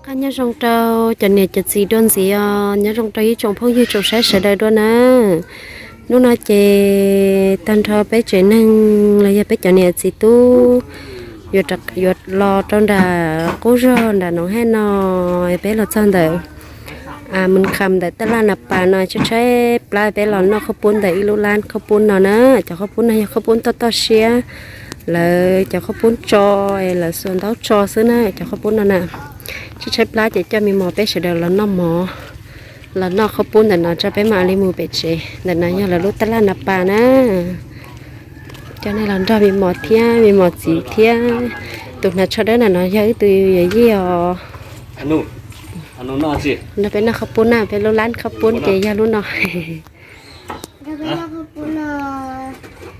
Nyob zoo rau cov niam cov txiv dua ntxiv os, nyob zoo rau ib tsoom phooj ywg tsoom saib sawv daws dua na. Hnub no ces tag nrho peb tsev neeg los yog peb cov niam txiv tub yuav los rau nram qub zog nram Noov Haj no, peb los txog ntawm Mws Kham ntawm Taj Laj Nas Pas no, tshaib tshaib plab peb los noj khaub poob ntawm ib lub lab khaub poob no na. Cov khaub poob no yog khaub poob toj toj siab, lawv cov khaub poob tso, lawv xuas ntaub tso xwb na, cov khaub poob no na. Tshaib tshaib plab ces coj me mos peb sawv daws los noj mov, los noj khaub poob ntawm no tso peb mam li mus pem tsev. Ntawm no yog lawv lub Taj Laj Nas Pas na. Coj nej los nrog me mos thiab me mos txiv thiab. Tus hnav tsho dawb na no yog wb tus yawm yij os. Nrog peb noj khaub poob na, peb lub lab khaub poob ces yog lub no.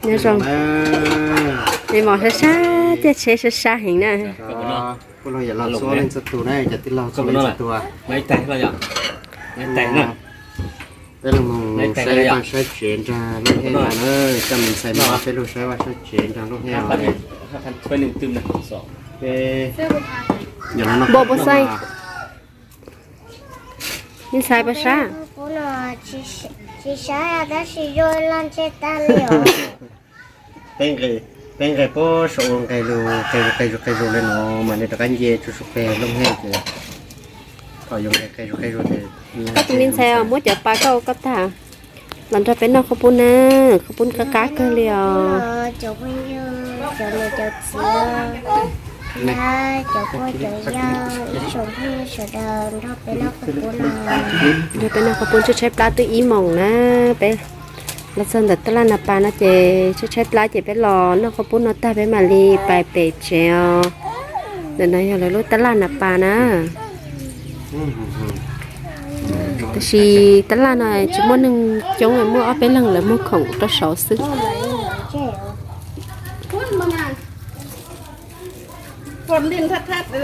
Nyob zoo. Me mos sab sab, caij tsheb sab sab heev na. Peb los saib vaj saib tsev nrog lub hej no na, coj me ntxhais no peb los saib vaj saib tsev nrog lub hej os. Npau puas xaij? Me ntxhais puas sab? Tsis sab tab sis zuaj loj ntsej tag li os. Peb nqes puag saum ua nqes lug, nqes zus nqes zus nqes zus li no mas nej rov qab nce tsuj sus peg lub hej ces thaum yuav nqes nqes zus nqes zus ces. Koj tus me ntxhais os, muab cov pas koj ua koj tag, los nrog peb noj khaub poob na, khaub poob qab qab kawg li os. Cov niam cov txiv, cov pog cov yawg, ib tsoom phooj ywg sawv daws nrog peb noj khaub poob no. Nrog peb noj khaub poob tshaib tshaib plab twb ib moos na, peb los txog ntawm Taj Laj Nas Pas no ces tshaib tshaib plab ces peb los noj khaub poob no tag peb mam li pais pem tsev os. Ntawm no yog lawv lub Taj Laj Nas Pas na. Tab sis taj laj no tsis muaj neeg coob, muaj ob peb leeg lawv muag khoom rau saud xwb.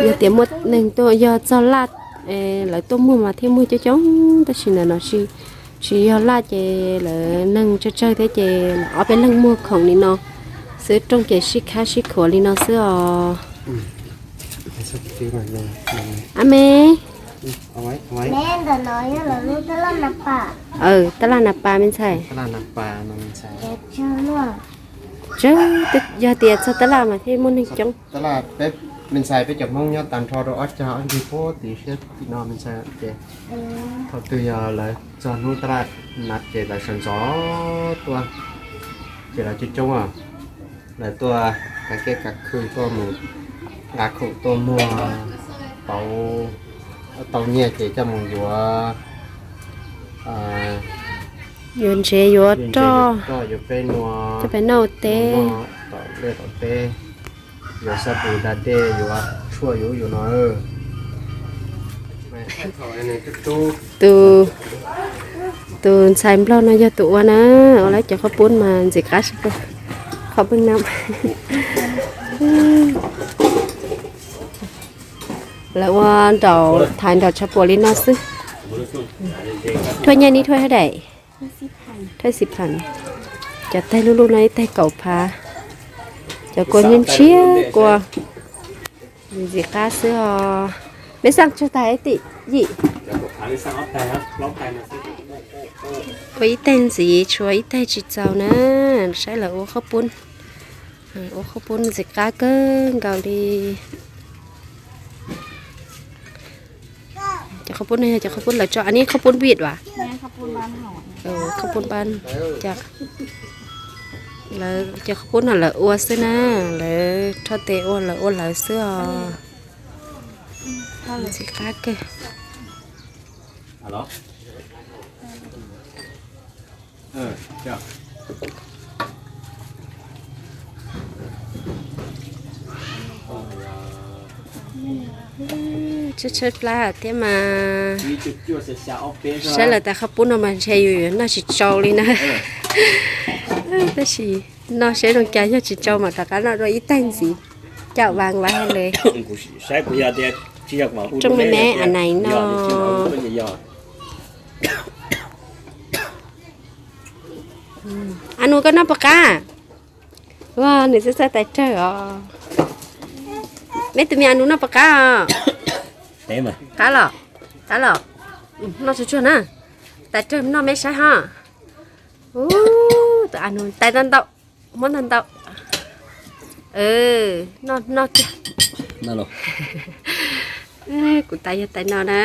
Yog tias muaj neeg tuaj yog txog laj, lawv tuaj muag mas thiaj muag coob coob, tab sis ntawm no tsis yog laj ces lawv neeg tsawg tsawg thiab ces ob peb leeg muag khoom li no xwb, rooj ces sib khab sib khuav li no xwb os. A me, taj laj Nas Pas me ntxhais. Tsawg, yog tias txog taj laj mas thiaj muaj neeg coob. Me ntxhais peb cov Hmoob nyob tag nrho rau ob cag ob ncig puag tim siab tim no me ntxhais ces thaum twg yog lawv txog hnub taj laj Nas ces lawv sawv ntxov tuaj ces lawv coob coob os. Lawv tuaj kav kev kav khw tuaj mus nqa khoom tuaj muag tau, tau nyiaj ces coj mus yuav, yuav ntsev yuav roj, yuav peb nua, coj peb noj ua teb, tom liaj tom teb, yuav xab pus da dej, yuav tshuaj yuav ub yuav no. Tus, tus ntxhais nplog no yog tus ua na, ua lawv cov qhaub poob mas ntxim qab, qhaub poob na. Lawv ua nraum thaiv nraum tshav puam li no xwb. Thuaj nyiaj nib thuaj hab daim? Thuaj xib phav. Cov taig lub lub no ib taig kaum phav. Cov kua ntshiab ntshiab kua. Ntxim qab xwb os. Meb xaj tsawg taig tim yim? Ua ib taig ntxiv, tshuav ib taig tsis txaus na. Saib lawv ua qhaub poob, ua qhaub poob ntxim qab kawg nkaus li. Cov qhaub poob no yog cov qhaub poob lawv tso, a neb qhaub poob vij vas? Qhaub poob npab, lawv cov qhaub poob no lawv ua xwb na, lawv rho tes ua lawv ua lawv xwb os. Ntxim qab kawg. Tshaib tshaib plab thiab mas. Saib lawv tas qhaub poob no mas ntshe yus yuav noj tsis tsau li na. Tab sis noj seb zoo cas, yog tsis tsau mas rov qab noj dua ib taig ntxiv. Cauj vas vas le. Rooj me me a nais no. A nus koj noj puas qab? Ua nws txawj txawj tais rawg os. Meb tus me a nus noj puas qab os? Qab los, qab los. Noj tsuag tsuag na. Tais rawg noj meb saib ho. Tus a nus tais ntau ntau, muab ntau ntau. Noj, noj kiag. Kuv tais yog tais no na.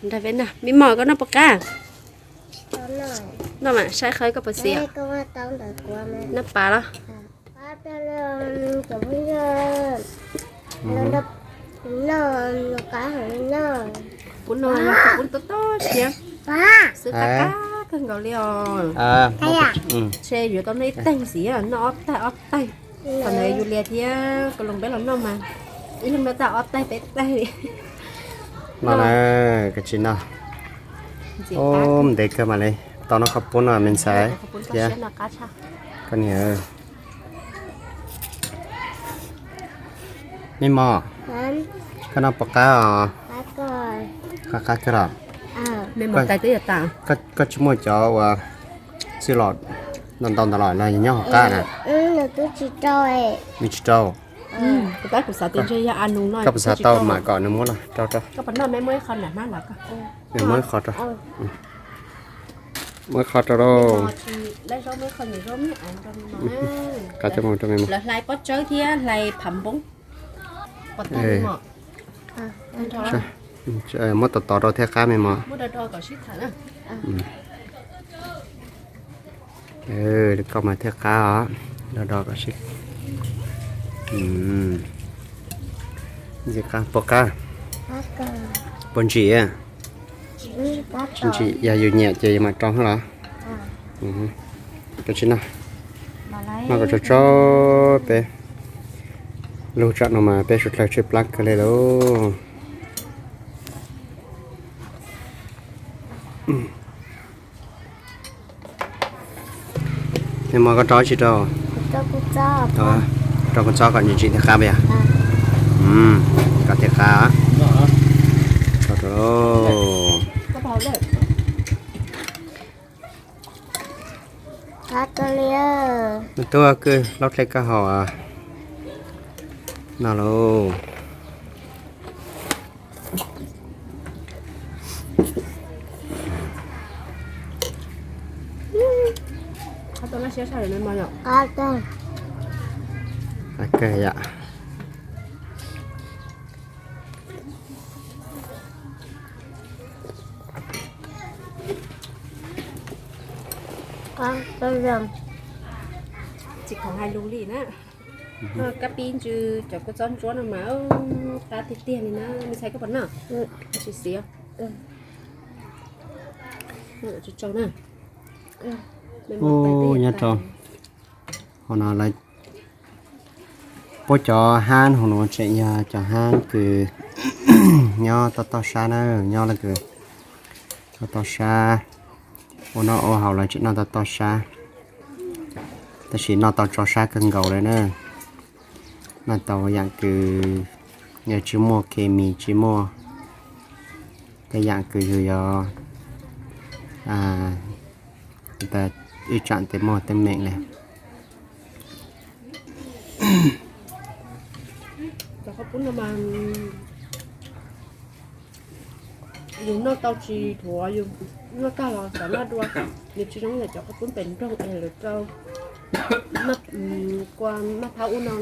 Nrog peb noj. Me mos koj noj puas qab? Noj mas saib qhov koj puas xis. Noj pas los. Pub no yog pub tob tob siab xwb, qab qab kawg nkaus li os. Ntshe yuav tau noj ib teeg xis, noj ob tag ob tag. Thaum ntawd yus lias thiab kuv loos peb los noj mas ib leeg noj tag ob tag peb tag li. No na, koj tsis noj. Ntev kawg mas li, tau noj qhov pub no me ntxhais thiab koj niam. Me mos, koj noj puas qab os? Qab qab kawg los? Koj tsis muaj cov uas txwj los ntau ntau ntawd los nyob hauv qab na? Nws tsis rau. Koj puas xav tau mas kom nws muab los rau rau. Nws muab ib qho rau. Muab ib qho rau lauj. Qab coj mus rau me mos. Lawv hlais pob tsawb thiab hlais phav npoob. Muab tov tov rau thiaj qab me mos. Koj mas thiaj qab os. Do do kom sib, ntxim qab, puas qab? Puas ntsim? Tsis ntsim, yog yus nyiam ces yus mam rau los. Koj tsis noj, noj kom tsau tsau peb. Lub tsam no mas peb suav dlawg tshaib plab kawg li lauj. Me mos koj rau tsis rau? Rau kua txob kom ntsim ntsim thiaj qab yom? Kom thiaj qab. Me tub kwj, laub dlej koj haus no lauj. Qab kawg yom. Tsis khoom hais lus li na. Kab pib ntsw cov kua txob ntsuab no mas qab tiag tiag li na. Me ntxhais koj puas noj? Tsis xiav. Nyob rau hauv no lawv puab cov hab hauv no tseem yog cov hab kws nyob toj toj sab na, nyob lawv kws toj toj sab ua noj ua haus lawv tseem noj toj toj sab, tab sis noj tau tso sab kawg nkaus li na. Noj tau yaam kws yog tsis muaj khes mis tsis muaj tej yaam kws yug yog ib tsaam tes muaj teeb meem li. Yus noj tau tsis dhuav, yus noj tag los xav noj dua. Nws tsis zoo li cov qhaub poob pem nroog es lawv rau kua maj thaub ub no.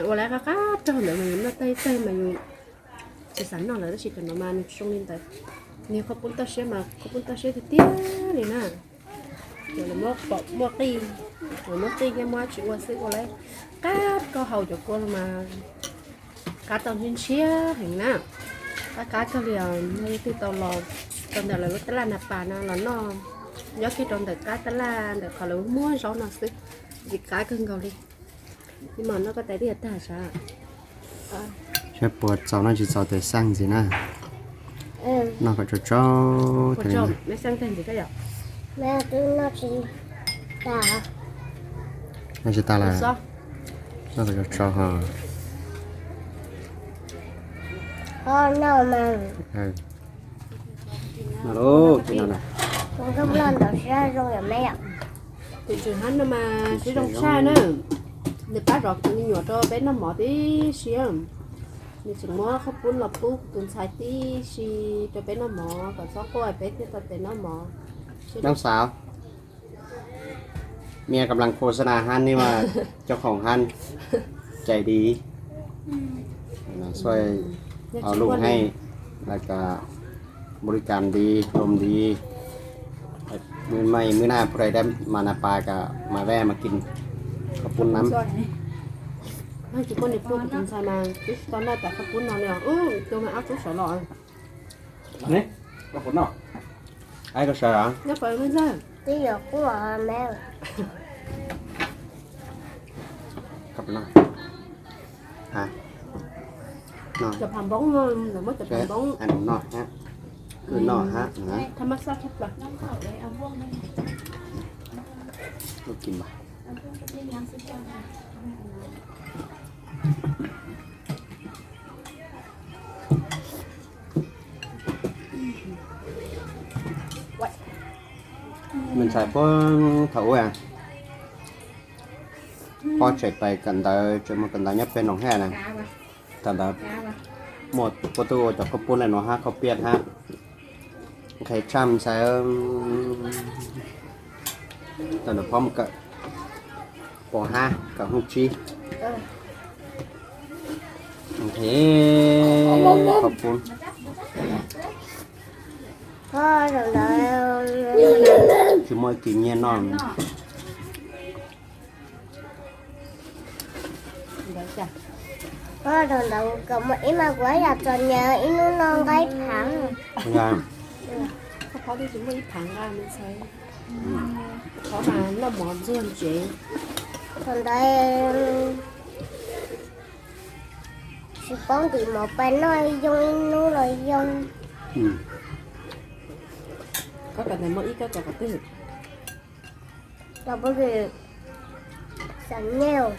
Ua lawv qab qab raug ntawd mas yus noj tag ib teg mas yus tsis xav noj lawm, tab sis cov no mas nws tsis zoo li ntawd. Nws qhaub poob toj siab mas qhaub poob toj siab tiag tiag li na. Muaj qij, muaj qij thiab muab tsis ua xwb ua lawv qab koj haus cov kua no mas qab tau ntshiab ntshiab heev na. Qab qab kawg li os. Leej twg tau los rau ntawm lawv lub tab laj Nas Pas no los noj, nyob kiag rau ntawm qab tab laj ntawm qhov lawv muab zaub no xwb, ntxim qab kawg nkaus li. Noj koj tais twb yuav tag sav. Saib puas txaus noj tsis txaus tes xaj ntxiv na. Noj kom tsau tsau. Noj tsis tas lawm. Noj kom tsau tsau ho. Tus tswv hab no mas siab zoo tshaj na, nws pab zov me nyuam rau peb noj mov tib si. Nws tseem muab qhaub poob los pub kuv tus ntxhais tib si rau peb noj mov kom txhob quaj peb thiaj tau tes noj mov. Nyob xav, เมียกำลังโฆษณา ครับ นี่ว่าเจ้าของร้านใจดี ช่วยเอาลูกให้ แล้วก็บริการดี ลมณ์ดี มื้อไม่มื้อหน้าผู้ใดได้มานาปาก็มาแวะมากินข้าวปุ้นน้ำ Tsis muaj niam pluag kuv tus ntxhais mas twb tsis tau noj tas qhaub poob no li os. Tus mas ob tub sawv los. Nyob pem me ntxawg. Cov phav npoob no, lawv muab cov phav npoob. Kwj noj hab, thab mab xaj tshaj plaws. Lub kis mas. Me ntxhais puab thaum ub, pob tseem pais kawm ntawv, tseem mus kawm ntawv nyob pem Noom Haj na. Thaum ntawd muaj puab tub ua cov khaub poob le nuav hab, khaub piab hab, nqhis tshaj ntxhais. Thaum ntawd phob mus kawm pov hab, kawm hoob tsib. Nqhis khaub poob, tsis muaj ib kis nyiaj noj. Koj thaum ntawd kawm mos ib mas kuv yam txom nyem, ib hnub noj nqaij phav. Koj phob twb tsis muaj ib phav nqaij me ntxhais. Phob mas noj mov ntxuag ntsev. Thaum ntawd tsis paub ntim mov pais noj, yoo ib hnub los yoo. Koj kawm ntawv mos ib koj kawm qhov twg? Kawm pab kws xav nyej.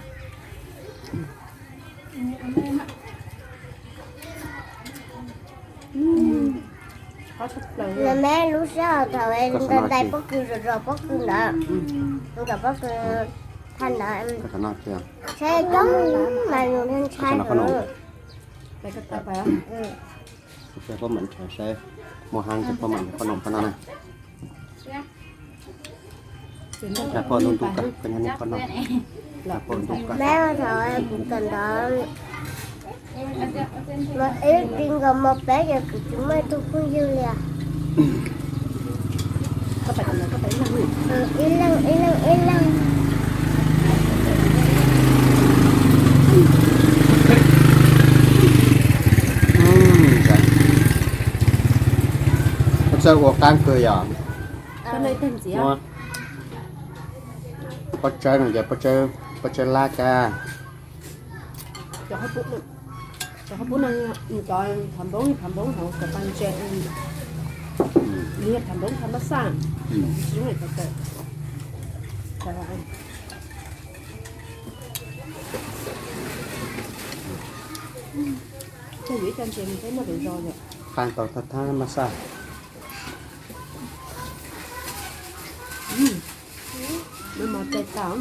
Nws me lub sij hawm thaum ntais ntais pob kws zom zom pob kws ntawd, nws kawm pob kws thaj ntawd, saib coob mas nws ntshai ntshai. Peb mam ntshai saib muaj hab ces peb mam nrhiav qhob noom pab noj na. Lam pom ntu ntu kawg, koj nyob neb qhob noom. Lam pom ntu kawg. Meb thaum kuv kawm ntawv mas ib tug nkaus mos peb ces kuv tsis muaj ib tug phooj ywg li. Ib leeg ib leeg ib leeg. Pob tsawb ua qaab kawg yom. Pob tsawb no yog pob tsawb lab kag. Cov qhaub poob no, cov phav npoob hauv cov paj ntse, nws yog phav npoob thaj mab xaj, tsis zoo li thaum kawm. Cog yuav ib co ntses mus saib noj pem zos yom. Qab tau thaj mab xaj. Nws mas tes tau.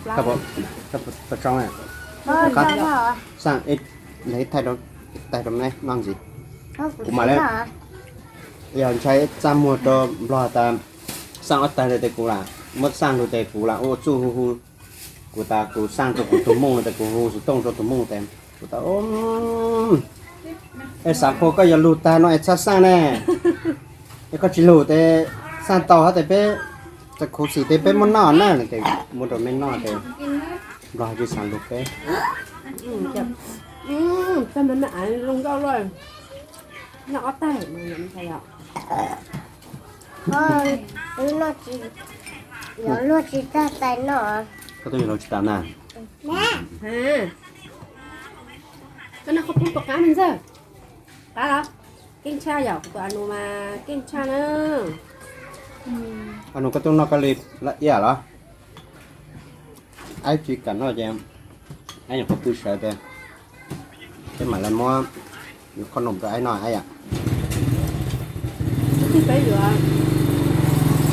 Tau tso, xaj ib, thaij rau neb noj ntxiv. Kuv mam le, yog ntshai txaj muag rau nplog tas, xaj ob tag tes kuv lam, muab xaj lug tes kuv lam ua txuj hu hu. Kuv tas kuv xaj rau kuv tus mooj no tes kuv hu xov tooj rau tus mooj tes kuv tas, es xav pom koj yuav lug tag no es txhob xaj ne. Es koj tsis lug tes xaj tau hab tes peb txawm khuv xim tes peb muab noj na, tes muab rau meb noj tes nplog tsis xav lug peb. Txaj me me ais zoo nkauj luaj, noj ob tag mas yom. Koj twb yuav luag tsis tag tais noj. Koj twb yuav luag tsis tag na. Koj noj qhaub poob puas qab me ntxawg? Qab los? Keej tshaj yom, kuv tus a nus mas keej tshaj na. A nus koj twb noj koj li laj iaj los? Aib tsis kam noj ces aib nyuam qhuav pw sawv tes peb mam li muab qhob noom rau aib noj aib yom. Ib tug peb yuav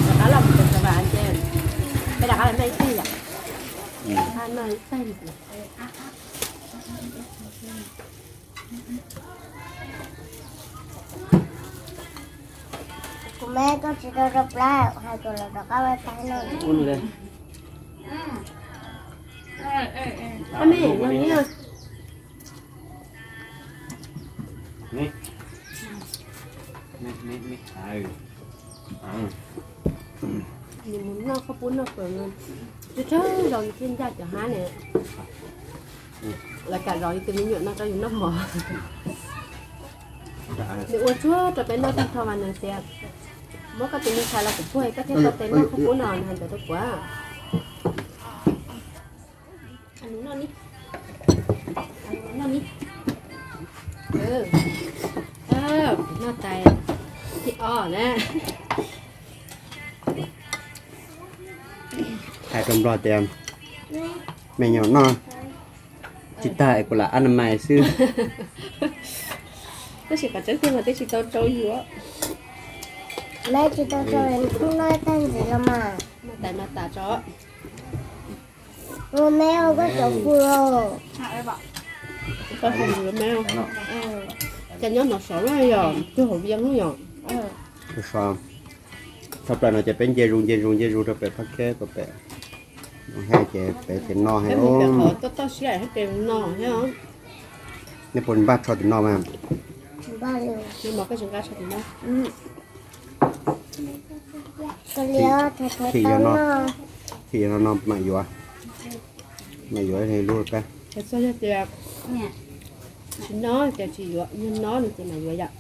rov qab los mus rau Xav Vam ces peb rov qab los noj ib pliag yom. Kuv me koj tsis tau rau plab, hais kom los rov qab ua tag no. Nws mus noj khaub poob noj kawm, tsawg tsawg zaus nws thiaj ncaj cov hab ne. Lawv kam zov yus tus me nyuam no rau yus noj mov. Nws ua tsuag rau peb noj tag nrho mas nws tias, muab koj tus me ntxhais los kuv puag koj thiaj tau tes noj khaub poob no, nws hais ntawd rau kuv. Noj tais thib ob na. Hais rau Nplog tias me nyuam noj tsis tag es kuv lam ab na mais xwb. Tab sis qhov tseeb tiag mas twb tsis tau rau yuav. Lawv tsis tau rau, noj tag ntxiv los mas. Noj tais noj tas tso. Ua me ua koj cov pus los. Koj hu me, cas nyob no sov na yog, twb hauv vias lub yog. Sov, tshaj plaws no ces peb nce zus nce zus nce zus rau pem Phab Kheb rau pem, haj ces peb ces noj heev. Toj toj siab haj ces no thiab. Nej puas npaj tsho tim no mas? Thim no, thim no no mam yuav, mam yuav lub kab. Tsis noj ces tsis yuav, yog noj no ces mam yuav yom.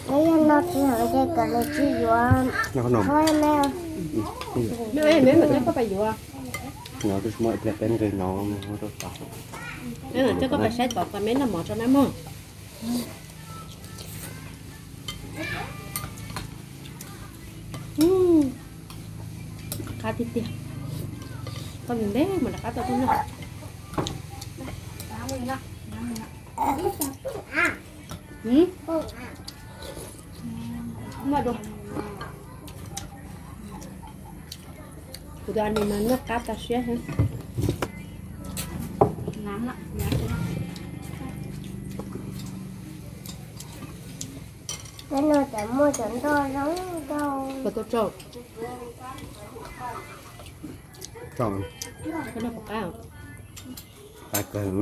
Yog no tsis hov ces kom lawv tsis yuav. Neb mas koj pais yuav. Coj koj pais saib tom koj me noj mov tso na mog. Qab tiag tiag. Koj ntev ntev mas rov qab tau tuaj noj. Kuv tus a nws mas noj qab tas siab heev. Peb no cov muaj cov ntoj zoo nkauj. Koj tuaj tso. Koj noj puas qab? Qab kawg.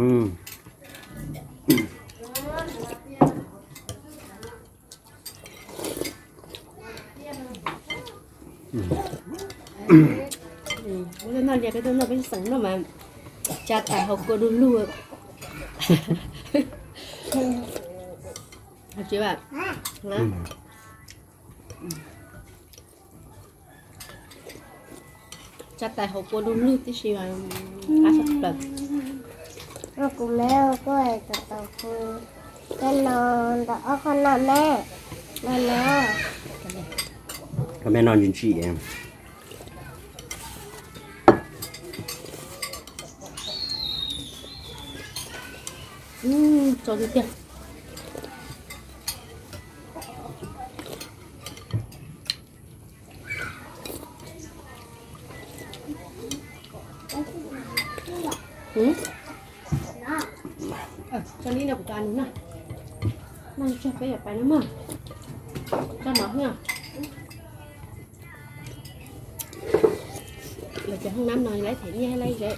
Muab noj lia peb tuaj noj peb xeem noj mas tsa tais hauv kua du lug. Tsis tsa tais hauv kua du lug tib si mas qab tshaj plaws. Kuv me kuj hais tau tau kuv peb no ntawm ob qho no me no no. Koj me no ntsim ntsim. Tso tiag tiag. Tso li no kuv tus a nws na. Noj tsog peb yuav pais no mog. Tso no na. Lawv cov hoob nab no lawv them nyiaj lawm ze.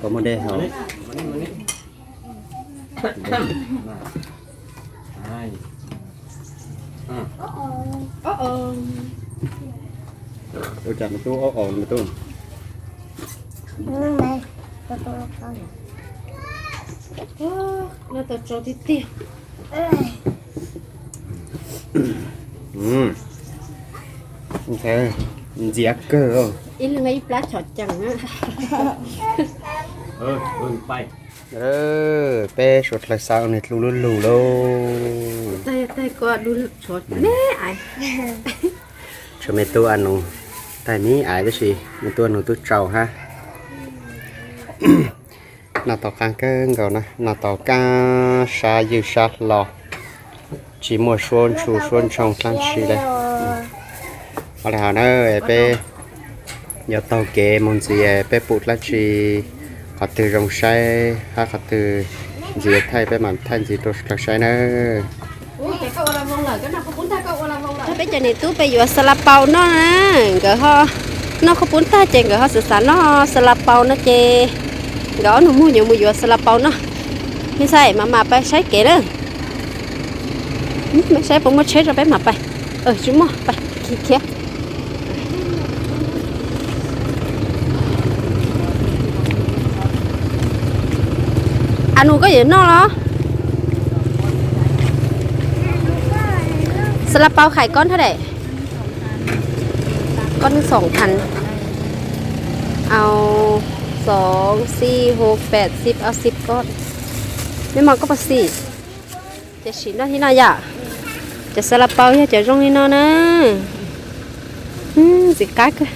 Koj muaj dej haus. Ua cas me tub ob os me tub? Noj tau tsau tiag tiag. Ntxiav kawg. Ib leeg ib plab chov cees na. Peb suav dlawg xa nws dlu lug lug lauj. Tag koj dub tshuav me aiv. Tshuav me tub a nus tag me aiv tab sis me tub a nus twb tsau hab. Noj tau qab kawg nkaus na, noj tau kaj sab ywj sab hlo, tsis muaj suab ntsu suab ntshoo dlaab tsi le. Ua li hais na, peb yuav taug kev mus ntxiv, peb pum dlaab tsi, qhov twg zoo saib hab qhov twg ntxiv thaij peb mam thaij ntxiv rau saib nawb. Peb cov niam tub peb yuav xa la pau noj na, nkawd ho noj khaub poob tag ces nkawd ho xav xav noj xa la pau no ces nkawd ob nus muag yuav mus yuav xa la pau noj. Me ntxhais, mam mam pais saib kev na, saib puas muaj tsheb rau peb mam pais. Tsis muaj, pais khiav. A nus, koj yuav noj los? Xa la pau qhais koj thab dam. Koj nws xoom thav. Au, xoom, xib, hub, peb, xib, au xib koj. Mej mos, koj puas xis? Ces sim noj ib no yom. Cov xa la pau yog cov zoo li no na. Ntxim qab kawg.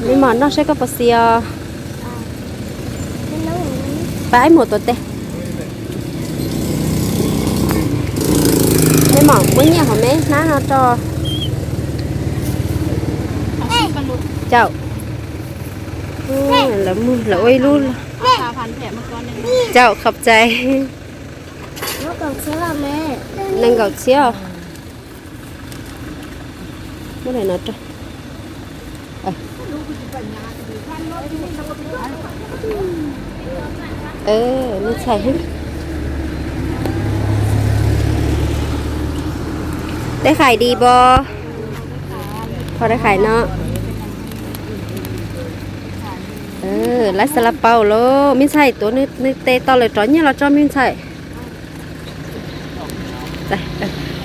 Mej mos, noj saib koj puas xis os. Pab ib muag tuav tes. Mej mos, muab nyiaj hauv meb hnab no rau. Caum. Lawv muag lawv ua ib lub. Caum, khov txais. Nees nkaum txhiab. Muab daim no rau. Me ntxhais, tej qhais di pos, qhov daim qhais no. Lawv xa la pau lauj, me ntxhais, tuav nws tes tau lawm rov nyiaj los tso me ntxhais.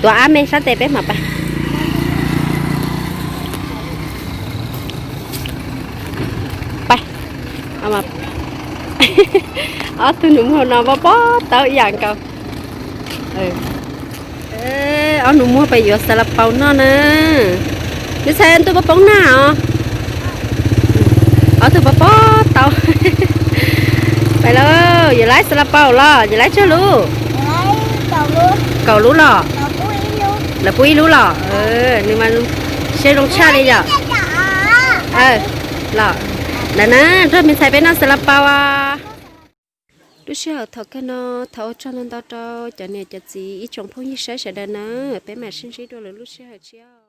Tuav ab me sab tes peb mam pais. Pais. Ob tug nus muag no pob pob tau ib yam nkaus. Ob nus muag pais yuav xa la pau noj na. Me ntxhais, ntuj pob poob nag os. Ob tug pob pob tau. Pais lauj, yuav laib xa la pau los yuav laib tsawg lub? Kaum lub los? Lawv pub ib lub los? Nws mas siab zoo tshaj li yom. Los, ntawm na, nrog me ntxhais peb noj xa la pau. Lub sij hawm thaum kawg no thov ua tsaug ntau ntau rau cov niam cov txiv ib tsoom phooj ywg saib sawv daws na, peb mam sib ntsib dua lwm lub sij hawm tshiab.